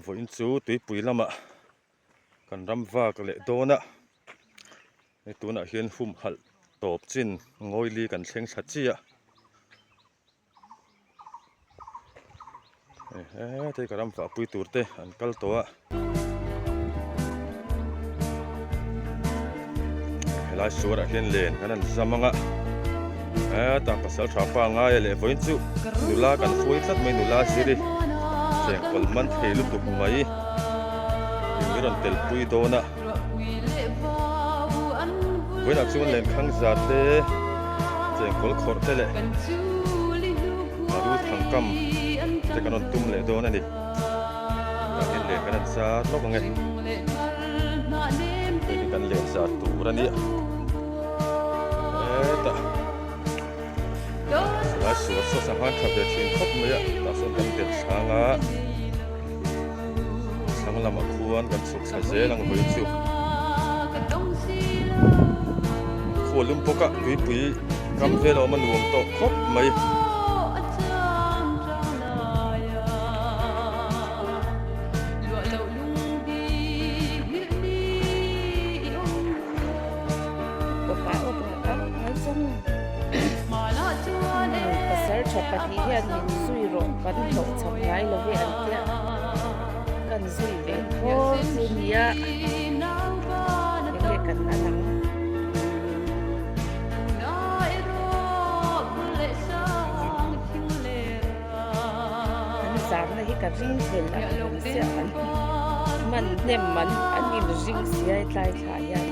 Vawiin chu tuipui lamah kan ram vak leh dawn a, hei tunah hian humhalh tawp chin ngawili kan thleng thla chiah. Hei ka ram vahpui tur te an kal tawh a helai suarah hian len kan han zam ang a hetah pasal tha pa ngaia leh vawiin chu nula kan hruai tlat mai nula ziri chengkawl man thei lutuk mai in rawn telpui dawn a. Vawiinah chuan lenkhang za te, chengkawl khawrh te leh Maru thangkam te kan rawn tum leh dawn a ni. Tah hian len kan han zar lawk ang e. Hei hi kan len zar tur a nia. Hetah helai suar saw sangha tha ve thin khawp mai a, tah sawn kan delh chhang a. Thlang lamah khuan kan chhuk thla zel ang vawi chu. Khua lum bawk a tuipui kam vel a awm a nuam tawh khawp mai. Kan zui ve tho chu nia enge kan an ang. An zarna hi ka ring hlel ang reng sia an hman hnem an an in ring sia hetlai thlah hian.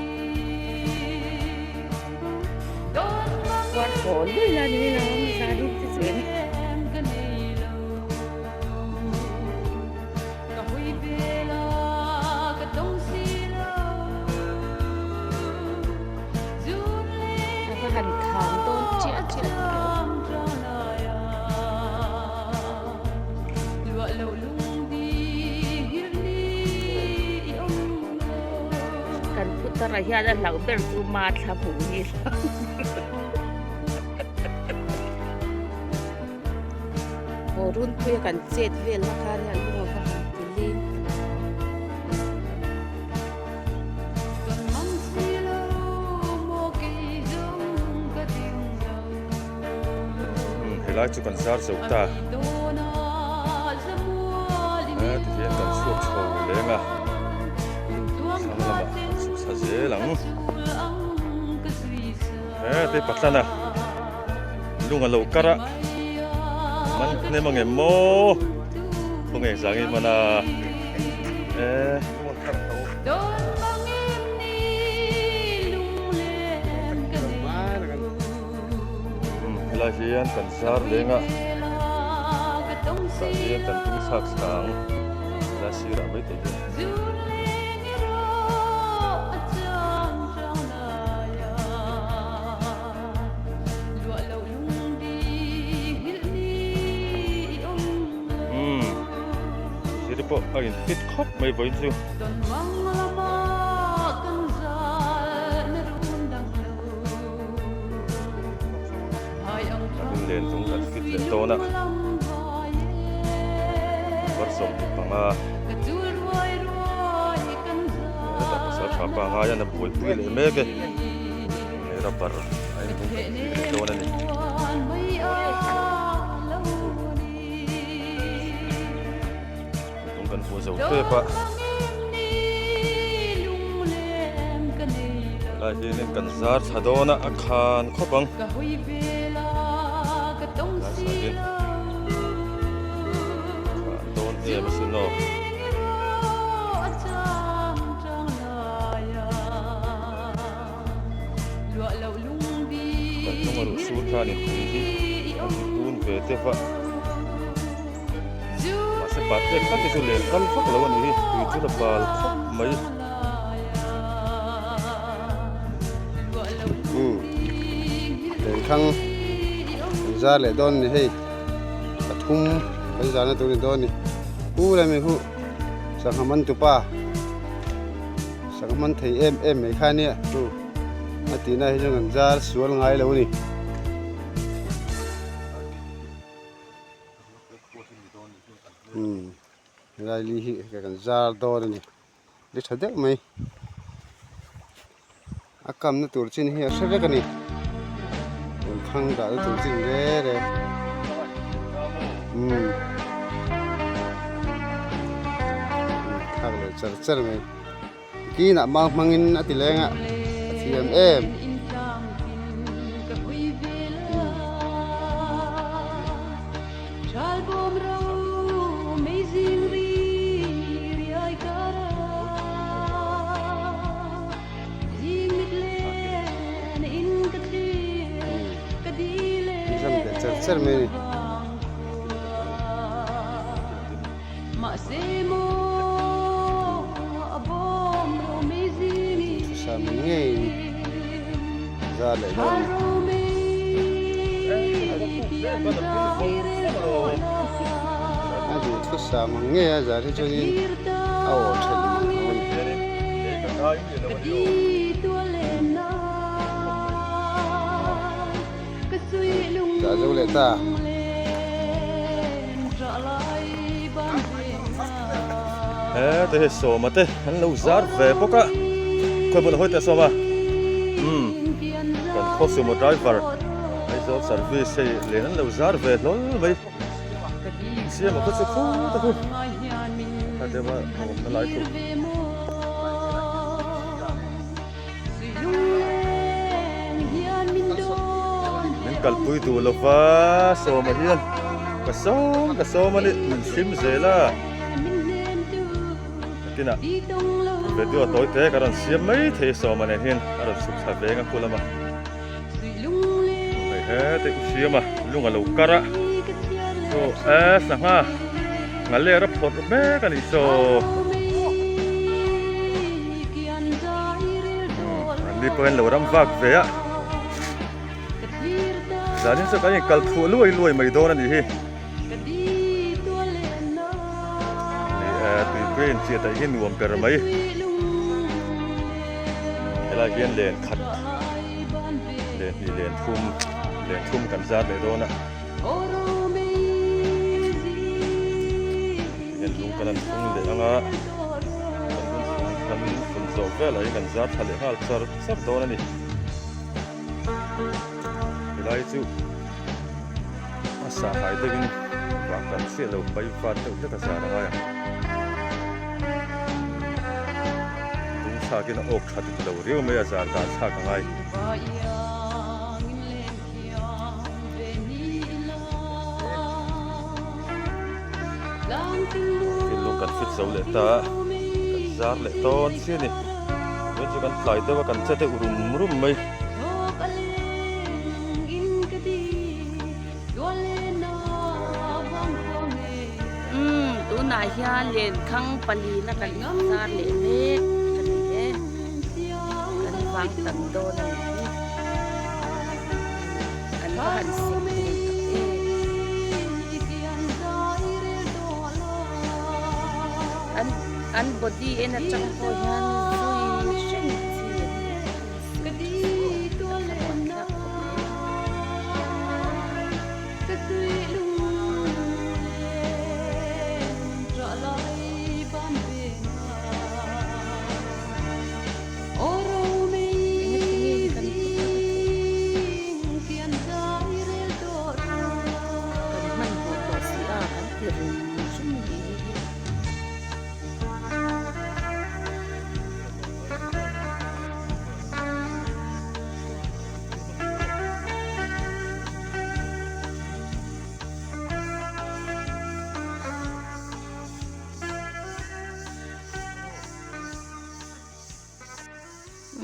Khuar thaw lui la ni mai lo ang zan hi te chu eng. A va han kham dawn chiah chiah tih Kan putara hian a hlauh ber chu ma thla hmuh hi Aw runpuia kan chet vel na khan hian lung a va han ti leng tak. Helai chu kan zar zo ta a tihian kan chhuak chho leng a thlang lamah kan chhuk thla zel ang he patlan a. Lung a lo kar a, man hnem ang em maw? Khawnge zang in man a e. Helai hian kan zar leng a, tah hian kan ding chhak chhang helai sirah mai te hian. Umm thil te pawh a in fit khawp mai vawiin chu. A len chung kan fit leh dawn a var 25 hetah pasal tha pangai a na buaipui leh mek e. Hei rubber a inhung kan tih leh dawn a ni. Tung kan hmuh zo tep a. Lai hianin kan zar thla dawn a, a khan khawp ang. Lai sakin khan dawn em asin aw. Kan hnunga ruh sur khan in tui hi a ti pun ve deuh a, mahse pat pek tak hi chu len kal vak lo a nih hi, tui chu la bal khawp mai. Umm lenkhang kan zar leh dawn a ni hei pathum kan zarna tur a ni dawn a ni u lemi hu sangha man tupa. Sangha man thei em em mai kha nia chu a tihna hi chuan kan zar sual ngai lo a ni. Umm helai li hi kan zar dawn a ni li tha deuh mai a kamna tur chin hi a hre vek a ni thang dahna tur chin re re umm thlak leh char char mai. Kinah mau hmangin a ti leng a, a thiam em. Zam leh cher cher mai a ni. Duhthusam ngeiin za leh dawn a ni. A duhthusam ang ngei a zar hi chuanin a aw thelh mang lo a ni. Dah zo leh ta. He te hi sawma te an lo zar ve bawk a khawi hmun a hawi teh sawma umm kan khaw sumo driver Aizawl service hei len an lo zar ve hlawl mai siama khaw chu khut a khu a deuh a awmna lai khu. Min kalpui duh lova sawma hian ka sawm ka sawm a ni min hlim zel a nakinah video tawi te ka rawn siam mai thei sawma nen hian a rawn chhuk thla veng a khu lama hei hete u siam a lung a lo kar a chaw e sangha nghaler a phawrh mek a nih saw. An ni pawhin lo ram vak ve a zanin chu kan inkal thuah luai luai mai dawn a nih hi ni e tuipui inchiah daih hi nuam ber mai helai hian len khat len hnih len thum len thum kan zar leh dawn a Tihian lung kan han phung leh ang a, kan lung phung kan phun zawh velah hian kan zar thla leh nghal char char dawn a ni. Helai chu a sahai deuhin vang tam chiah lo pai vat deuh hlek a zar a ngai ang. Lung thlakin a awk tha dik lo riau mai a zar dan thlak a ngai. Thil lung kan fit zo leh ta a, kan zar leh tawn chiah a ni. Vawiin chu kan tlai deuh a, kan che deuh rum rum mai. Umm tunah hian lenkhang palina kan zar leh mek a ni e. Kan vang tam dawn a nih hi. An va han sik dun tak em. An an body en atang pawh hian zui hreng chi an ni an sik tha a thlamuan thlak khawp mai. Engati nge kan put tak a chu? Kan hmanhmawh tawh si a, kan ti rum rum a nih hi.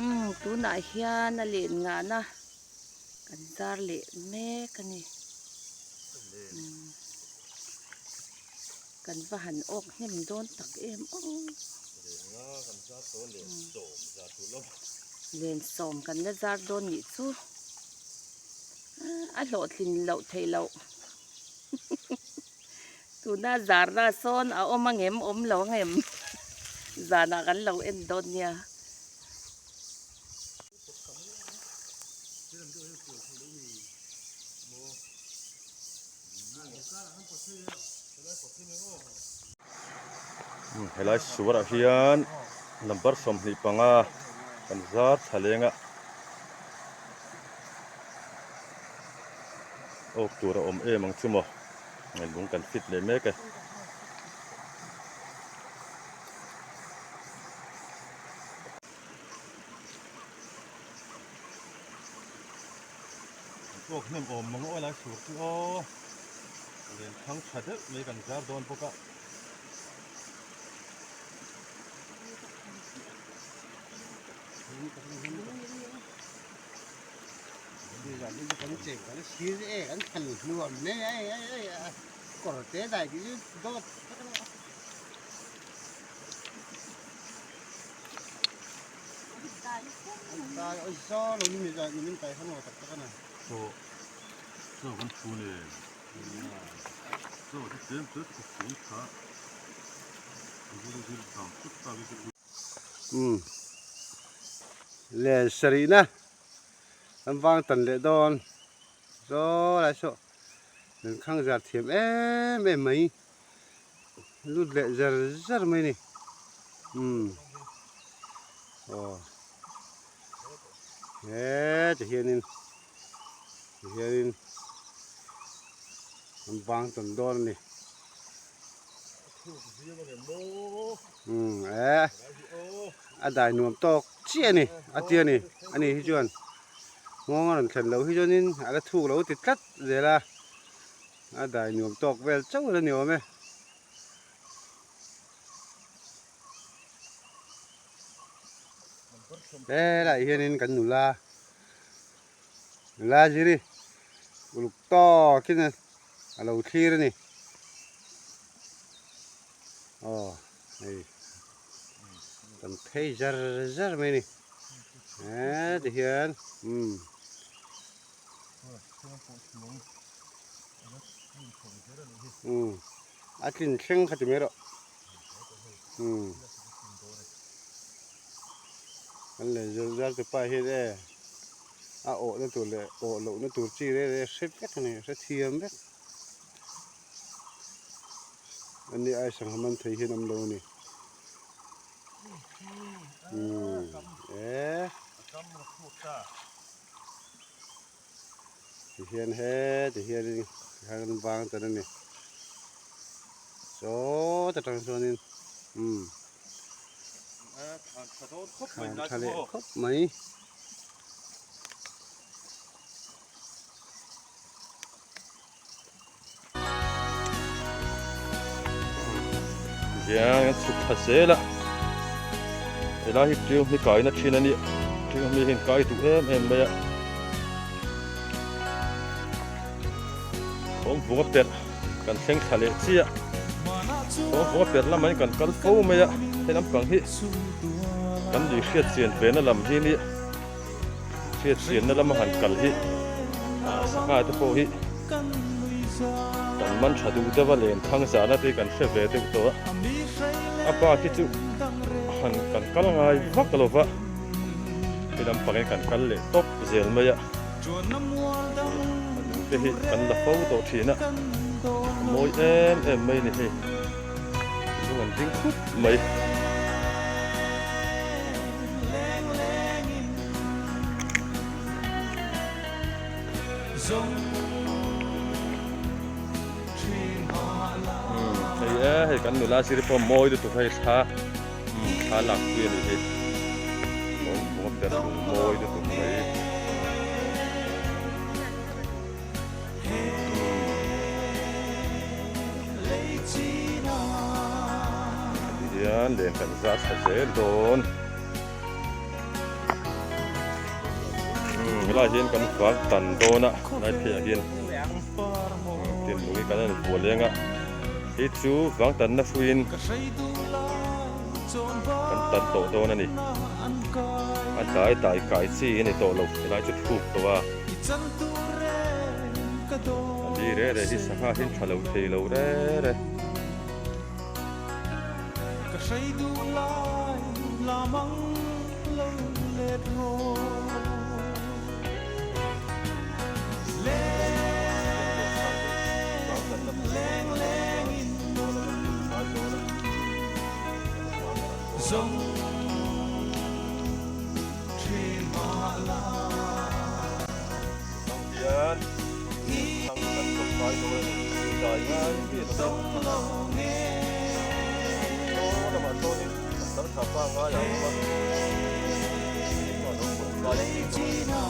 Umm tunah hian a len ngahna kan zar leh mek a ni umm kan va han awk hnem dawn tak em aw len sawm kan la zar dawn nih chu a hlawhtlin loh theih loh Tuna zarna sawn a awm angem awm lo angem zanah kan lo en dawn nia. Helai suarah hian number 25 kan zar thla leng a awk tur a awm em ang chu maw lung kan fit leh mek e. Awk hnem awm mang aw lai sur chu aw len thang tha deuh mai kan zar dawn bawk a. Chaw chaw kan thu nen chaw chu tlem chu ka fun tha zir zir vang thut ta hi chu Um len sarihna an vang tan leh dawn zaw lai saw lenkhang zar thiam em em mai. Lut leh zar zar mai a ni umm aw heti hianin ti hianin an bang tawn dawn a ni umm eh a dai nuam tawk chiah a ni a tia a ni ani hi chuan nghawng a rawn thlen loh hi chuanin a la thuk lo ti tlat zel a. A dai nuam tawk vel chauh la ni awm e. Helaiah hianin kan nula nula ziri uluk tawkin a lo thlir a ni. Aw hei kan phei zar zar mai a ni. Heti hian umm. Umm a tlin thleng kha ti mai rawh umm kan len zar zar te pa hian e a awh na tur leh awh loh na tur chi reng reng a hre vek a ni a hre thiam vek ani ai sangha man thei hian awm lo a ni umm e. Tihian heti hianin tikhan kan vang tan a ni sawt atang chuanin umm thlan tha leh khawp mai. Hian an chhuk thla zel a helai hi ṭiau hi kaina ṭhin a ni ṭiau mi hian kai duh em em mai a thawm vunga perh kan thleng thla leh chiah thawm vunga perh lamah hian kan kal fo mai a he lampang hi kan lui hriat chian ve na lam hi nia. Hriatchianna lama han kal hi sangha te pawh hi kan man tha duh deuh a len thang zahna te hi kan hre ve deuh tawh a, a bak hi chu han kan kal ngai vak lo va, he lampangin kan kal leh tawp zel mai a, a lung te hi kan la fo tawh thin a, a mawi em em mai a ni hei, lung an ding khup mai. Hei e hei kan nula sir pawh mawi lutuk hei thla thla lak pui a nih hi lawng vung a per lung mawi lutuk mai. Tihian len kan zah tha zel dawn. Helaiah hian kan vak tan dawn a helai pheiah hian tin lung hi kan han vuah leng a hei chu vang tanna hruiin kan tan tawh dawn a ni a dai dai kai chi a ni tawh lo helai chu thuk tawh a a li re re hi sangha hi an tha lo thei lo re re. Ka hrei duh lai lam ang lo let rawh. Leng leng leng in. Zawng thin mah la. I dawng lo nge. Lei chin ah.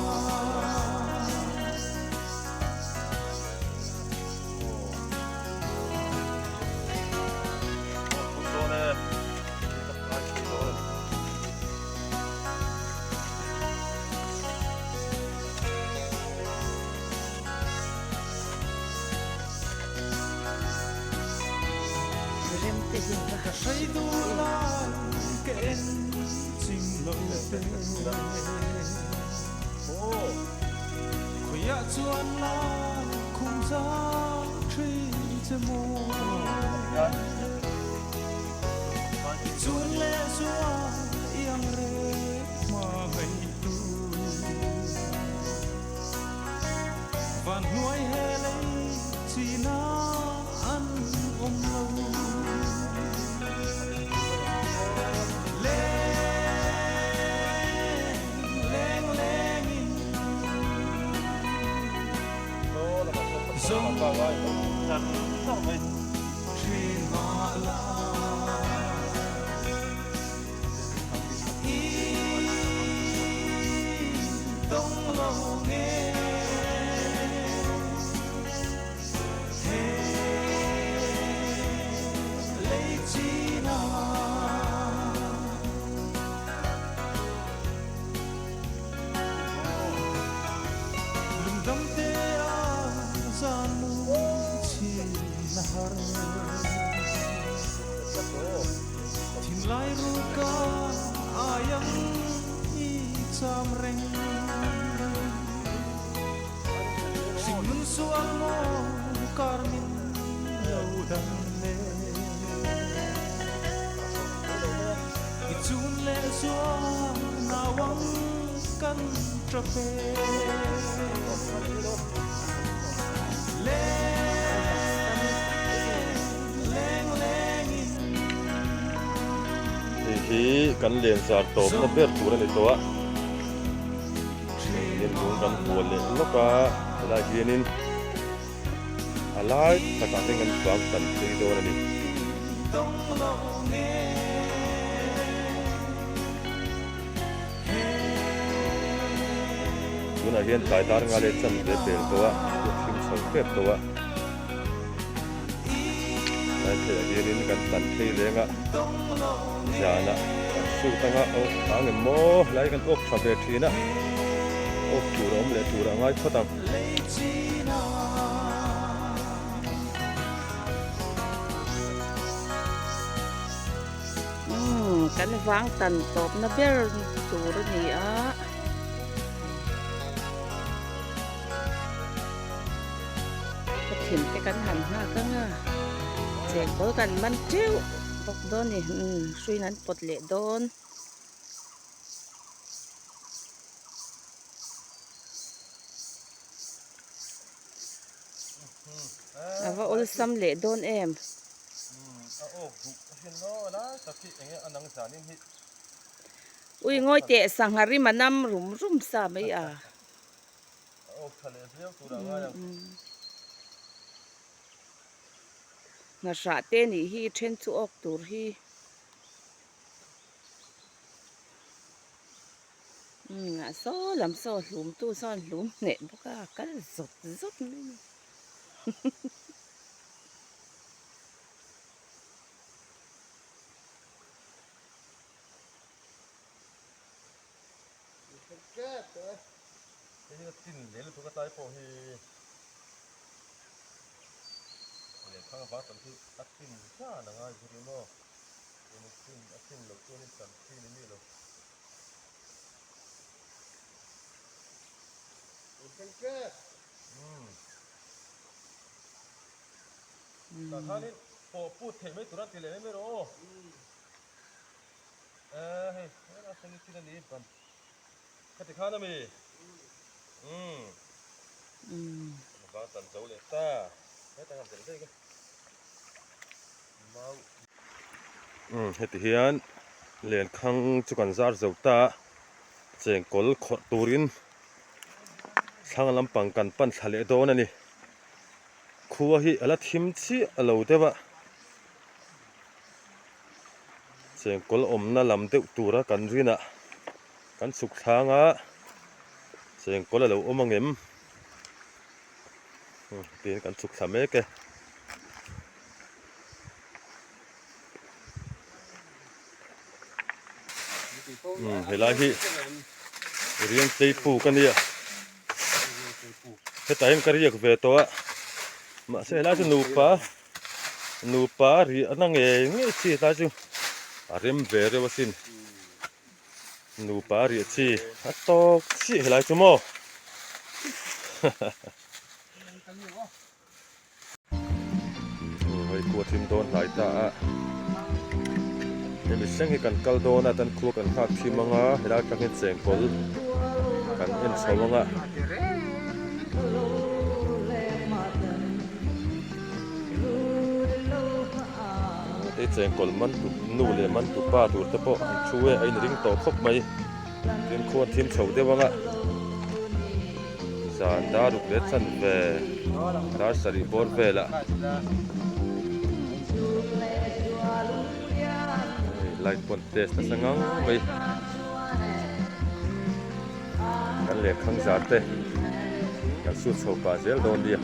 Ka hrei duh lai ka en chim lo te. Khawiah chuan la khum zau thin che maw? I chun leh zual i ang reng hma ngaitu. Van hnuai he lei china an awm lo. Leng leng leng in zawng thin mah la. I dawng lo nge he lei chin ah. Lungdam te a zan lungchhin a har. Thinlai ruka aiang i cham reng. Hringnun sual maw kar min lo dang le. I chun leh zual nau ang kan tap e. Leng leng leng in. Hei hi kan len zar tawpna ber tur a ni tawh a, hei hian lung kan hual leh lawk a, helai hianin a lai takah hian kan bang tan phei dawn a ni. Tunah hian tlai dar nga leh chan ve pel tawh a, a hring chho tep tawh a. Tlai theiah hianin kan tan phei leng a, zanah kan sut anga awk tha ang em maw helai kan awk tha ve thin a, awk tur a awm leh tur a ngai phawt ang. Umm kan vang tan tawpna ber tur a ni a. Ka thim te kan han nghak ang a, chengkawl kan man teuh bawk dawn a ni umm hruiin an pawt leh dawn. A va awlsam leh dawn em? Ui ngawi teh sangha rim a nam rum rum sa mai a. Nghahrah te nih hi then chu awk tur hi. Umm ah saw lam saw hlum tu sawn hlum hneh bawk a kal zawt zawt mai a ni. Umm heti hian. Lenkhang chu kan zar zo ta a, chengkawl khawrh turin thlang lampang kan pan thla leh dawn a ni. Khua hi a la thim chiah a lo deuh a, chengkawl awmna lam deuh tura kan rinah kan chhuk thlang a, chengkawl a lo awm ang em? Tiin kan chhuk thla mek e. Helai hi riangtlei puk a nia hetah hian ka riak ve tawh a mahse helai chu nupa nupa riahna ngei ngei chi helai chu a rem ve reuh asin nupa riah chi a tawk chiah helai chu maw. Hei khua thim dawn hnai ta a hemi thleng hi kan kal dawn a tan khua kan nghak thim ang a helai atang hian chengkawl kan en chho ang a. Hei chengkawl man tu nu leh man tu pa tur te pawh an thu e a inring tawh khawp mai tin khua an thim chho deuh ang a. Zan dar ruk leh chan ve dar sarih bawr velah hei light pawh an test nasa ngang mai kan lehkhang zar te kan sut chho pah zel dawn nia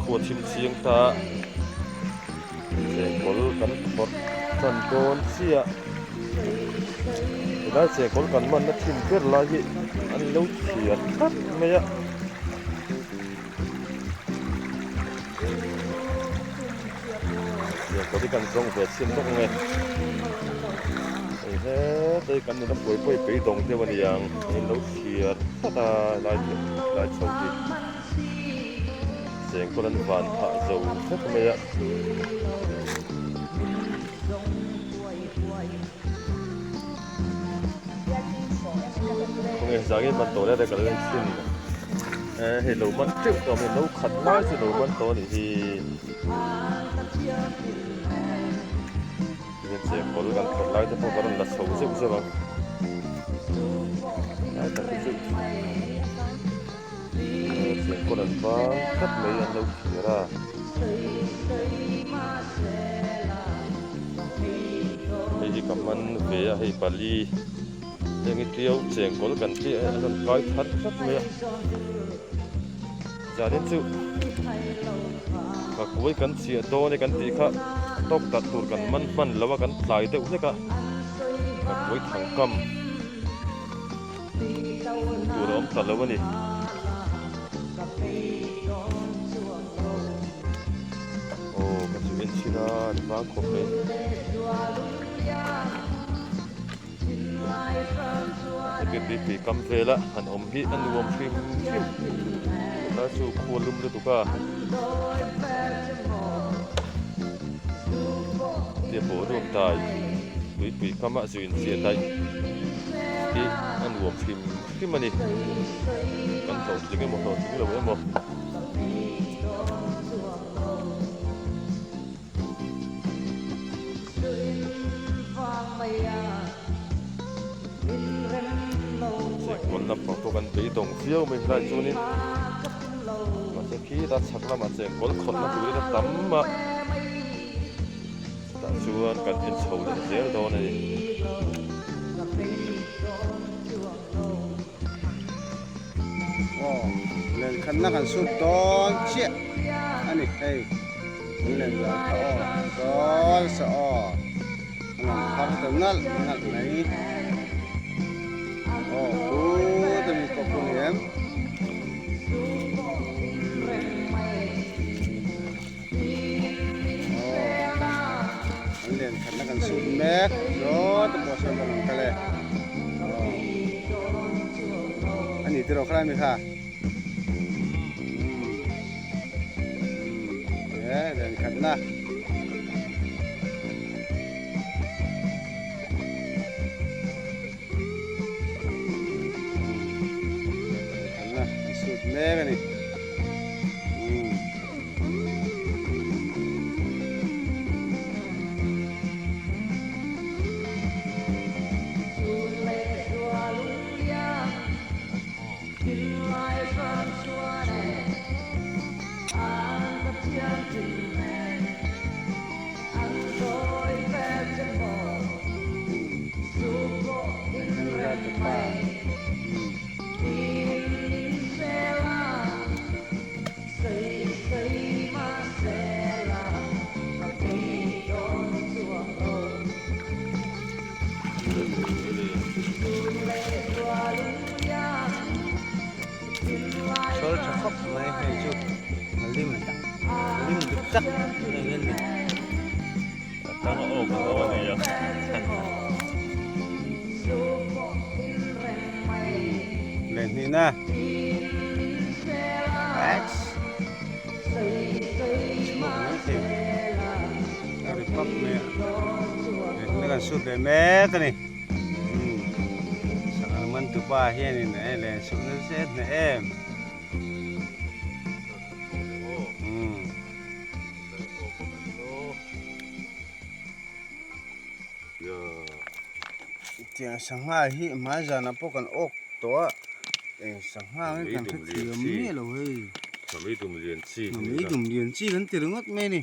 khua thim chiang ta chengkawl kan phawrh tan dawn chiah helai chengkawl kan manna thin ber lai hi an lo thiar tlat mai a chengkawl hi kan zawng ve chhin bawk ang e hei hetlai kan nuna buai buai beidawng deuh a ni ang an lo thiar tlat a helai helai chho hi. Chengkawl an van phah zo vek mai a. Khawnge zangin man tawh le ka lo en thin e hei lo man teuh tawh mai no khat lai chu lo man tawh a nih hi. Tihian chengkawl kan phawrh lai te pawh ka rawn la chho zeuh zeuh ang. Lai tak hi chu. Chengkawl an vang tlat mai an lo thlir a. Hei hi ka man ve a hei pali heng hi tiau chengkawl kan tih a an rawn kai thar tlat mai a. Zanin chu ka kuai kan chhiah dawn e kan tih kha tawk darh tur kan man hman lo a kan tlai deuh hlek a ka kuai thangkam. Tur a awm ta lo a ni. Aw ka chu en chhin a ni vang khawp mai. Heti tuipui kam vela han awm hi a nuam hrim hrim. Tunlai chu khua lum lutuk a. Tia boruak dai tuipui kamah zu inchiah daih hi a nuam hrim hrim a ni. Kan hlawhtling emaw hlawhtling lo emaw. Chengkawl lampang pawh kan beidawng viau mai helai chuanin mahse khita chhak lamah chengkawl khawlhna turin a tam a chutah chuan kan en chho leh zel dawn a ni. Aw lehkhatna kan sut dawn chiah a ni hei kan len zan kha aw sawl saw aw a lang thar ta nalh nalh mai aw put a mi pawh khu ni em. Aw kan len khatna kan sut mek zawt a pawh sawn a rawn kal e aw a ni tiraw khalai mi kha umm umm e len khatna. Khatna kan sut mek a ni umm. Sawl tha khawp mai hei chu a lim a lim dik tak hei hi a ni. Leh hnihna X chhuak mai thei a ri pap mai a leh hnihna kan sut leh mek a ni umm sangha man tupa hianin e len suh nasa zet hneh em umm. Tiang sangha hi hmai zanah pawh kan awk tawh a eng sangha nge kan hrethiam miah lo hei Hnamei dum lian chi Hnamei dum lian chi kan ti ringawt mai a ni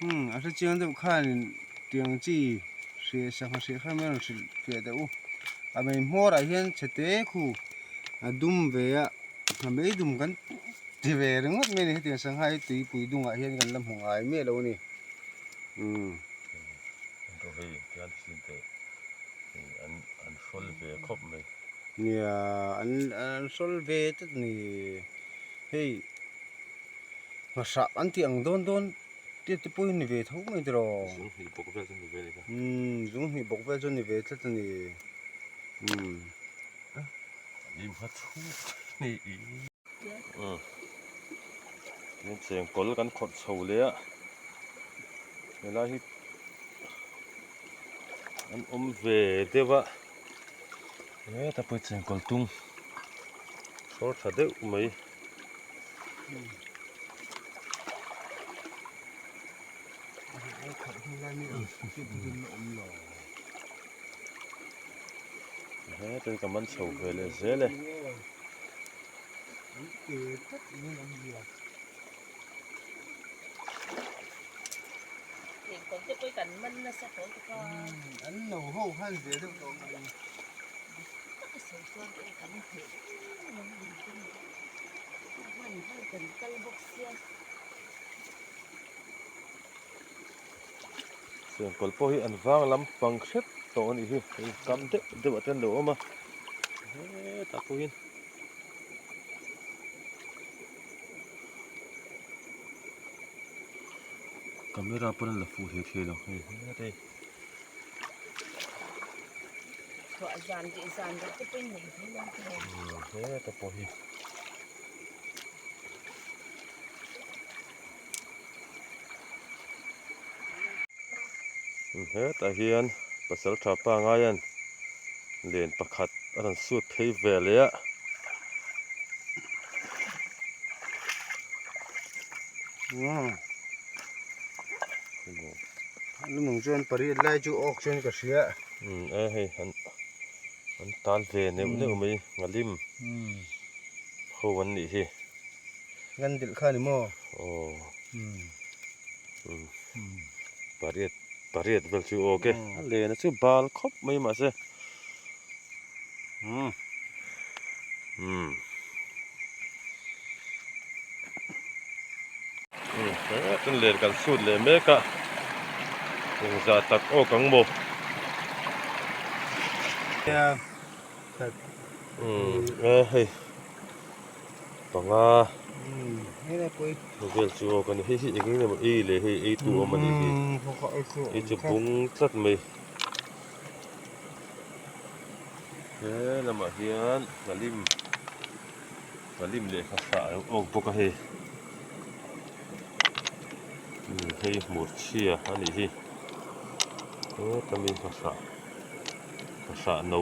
umm a hrechiang deuh khanin tiang chi hria sangha hria kha mai a rawn hrilh fiah deuh u a mei hmawrah hian chhete khu a dum ve a hnamei dum kan ti ve ringawt mai a ni hetiang sangha hi tuipui dungah hian kan la hmu ngai miah lo a ni. Umm. Ro hei tian chin te an an hrawl ve khawp mai. Nia an an hrawl ve tlat a ni. Hei nghahrah an tih ang dawn dawn te te pawh hi ni ve tho mai tiraw. Zung hnih bawk vel chu ni ve a ni kha. Umm zung hnih bawk vel chu ni ve tlat a ni. Umm. Lim kha chhuk ni i. Umm tin chengkawl kan khawrh chho leh a helai hi an awm ve deuh a heta pawh hi chengkawl tung hrawr tha deuh mai. Heta hi ka man chho ve leh zel e. Chengkawl pawh hi an vang lampang hrep tawh a nih hi hei kam deuh deuh ah te an lo awm a hetah pawhin. Camera pawn a la fuh thei thei lo hei hete. Chhuah zan leh zan loh te pawhin nei hle lo te. Heta pawh hi. Hetah hian pasal tha pangaian len pakhat a rawn sut phei ve leh a. Lumung chuan pariat lai chu awk chuan ka hria. E hei an an tal ve neuh neuh mai ngalim ho an nih hi. Ngan dilh kha ni maw? Aw. Pariat pariat vel chu awk e. A len a chu bal khawp mai mahse. Umm. Umm. Umm len kan sut leh mek a. Engzah tak awk ang maw? Umm e hei. Panga vel chu aw ka ni hei hi eng eng emaw ei leh hei ei tu awm a nih hi hei chu bung tlat mai he lamah hian hnahlim hnahlim lehkha hrah a lo awk bawk a hei hei hmurchhia a nih hi heta mi hrah hrah no.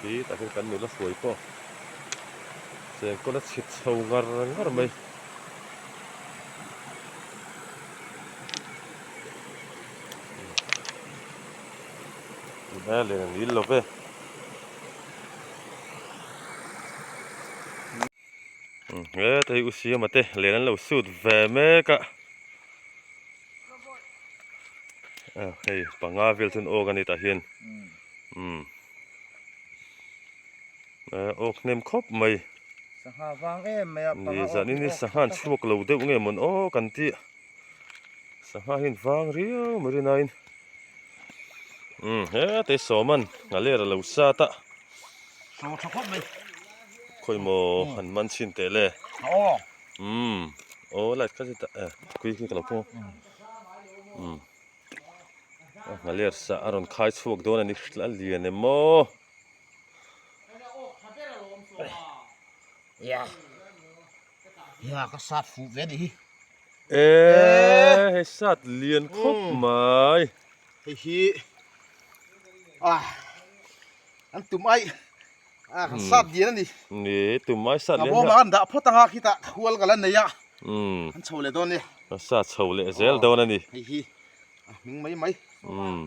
Khi tah hian kan nula hruai pawh chengkawl a chhit chho ngar ngar mai. A len a nil lo ve. Heta hi u Siama te len an lo sut ve mek a hei panga vel chuan awk a ni tah hian umm awk hnem khawp mai Sangha vang em mai a ni zanin hi sangha an chhuak lo deuh nge mawn aw kan tih sangha hi an vang riau mai rinaiin umm heta hi sawman a ler a lo sat a. Saw tha khawp mai. Khawi maw han man chhin teh le. Aw. Umm aw light kha chita eh kui khi ka lo pawng. Umm a nghaler sa a rawn khai chhuak dawn a ni a lian em maw. Ya. Ya ka sat fuh ve ni hi. Eh hei sat lian khawp mai. Hei hi ah an tum ai a kan sat lian a ni. Ni tum ai sat lian. A bawm ah kan dah phawt anga khitah hual ka la nei a. Umm. Kan chho leh dawn a ni. Kan sat chho leh zel dawn a ni. Hei hi a hming mai mai. Umm.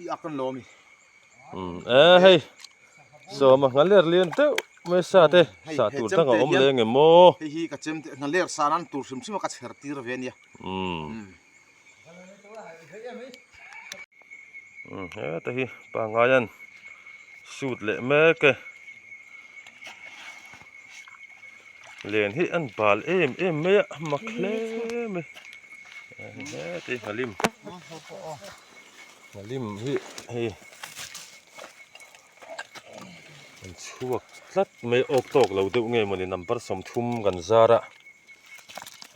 I ak kan lawm i. Umm eh hei sawma nghaler lian deuh mai sa te sa tur dang a awm leh nge maw. Hei hi ka chem te nghaler sa nan tur hrim hrim a ka chher tir ve a nia. Umm. Umm heta hi pangngai an sut leh mek e len hi an bal em em mai a mak hle mai heti nghalim nghalim hi hei an chhuak tlat mai awk tawk lo deuh nge mawni number 30 kan zar a.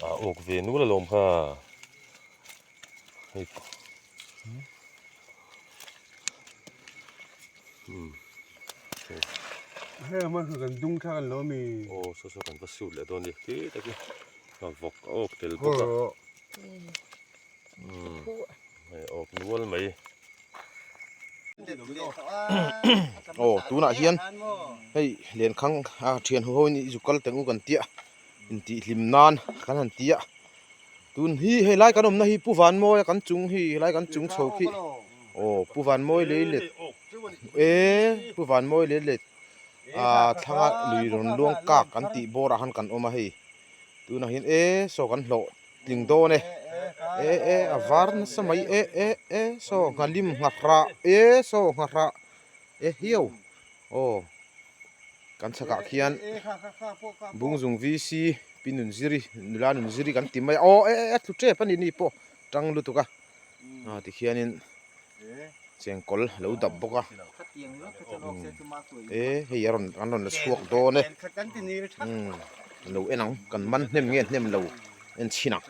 A awk ve nul alawm kha hei umm hei a hman kan dung thla kan lo ami aw saw saw kan va sut leh dawn a ni khi tak hi a vawk a awk tel bawk a umm hei a awk nual mai. Aw tunah hian hei lenkhang a thian ho ho in i zu kal teng u kan tia intihhlim nan kan han ti a tun hi helai kan awmna hi Pu Vanmawia kan chung hi helai kan chung chho khi aw Pu Vanmawi lei let e Pu Vanmawi lei let ah thlanga lui rawn luang kak kan tih bawrah khan kan awm a hei tunah hian e saw kan hlawh tling dawn e e e a var nasa mai e e e saw nghalim nghahrah e saw nghahrah e hiau aw. Kan chhakah khian Bungzung VC Pi Nunziri nula Nunziri kan ti mai a aw e e a tlu tep a ni ni pawh tang lutuk a ah tikhianin chengkawl a lo dap bawk a e hei a rawn an rawn la chhuak dawn e umm lo en ang kan man hnem nge hnem lo en chhin ang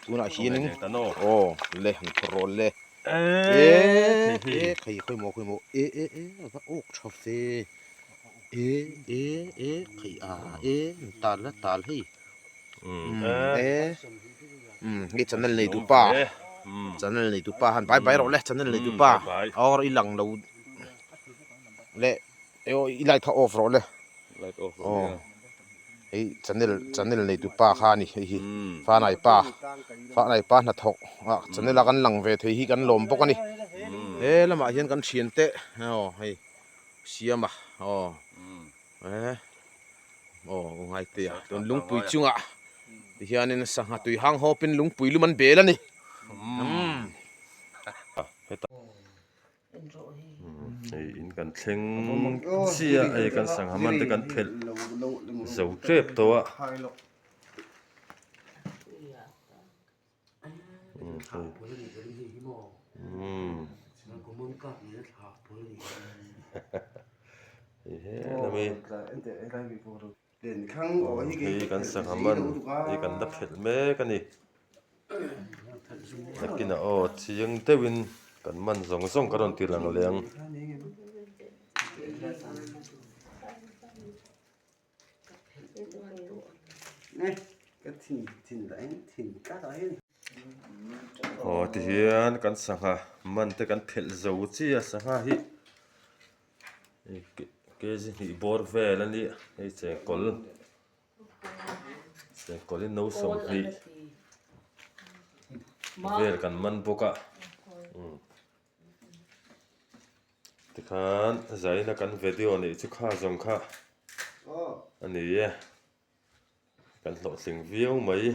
tunah hianin aw le han phawrh rawh le. E e khai khawi maw khawi maw e e e a va awk tha ve e e e khai a e tal la tal hei e um hei channel nei tu pa channel nei tu pa han bye bye rawh le channel nei tu pa or i lang lo le e aw i light kha off rawh le light off rawh le hei channel channel nei tu pa kha a ni hei hi fanai pa fanai pa hnathawk ah channel a kan lang ve thei hi kan lawm bawk a ni he lamah hian kan thian te aw hei siama aw eh aw u ngaite a tun lungpui chungah tihianin sangha tui hang hawpin lungpui lum an bel a ni umm. Hei in kan thleng chiah hei kan sangha man te kan phelh zo tep tawh a hei helami Hei kan sangha man hi kan la phelh mek a ni. Nakinah aw chiang deuhin kan man zawng zawng ka rawn ti lang leh ang. Aw tihian kan sangha man te kan phelh zo chiah a sangha hi. Kg hnih bawr vel a ni hei chengkawl chengkawl hi no 20 vel kan man bawk a tikhan zaina kan video neih chu kha zawng kha. A ni e, kan hlawhtling viau mai.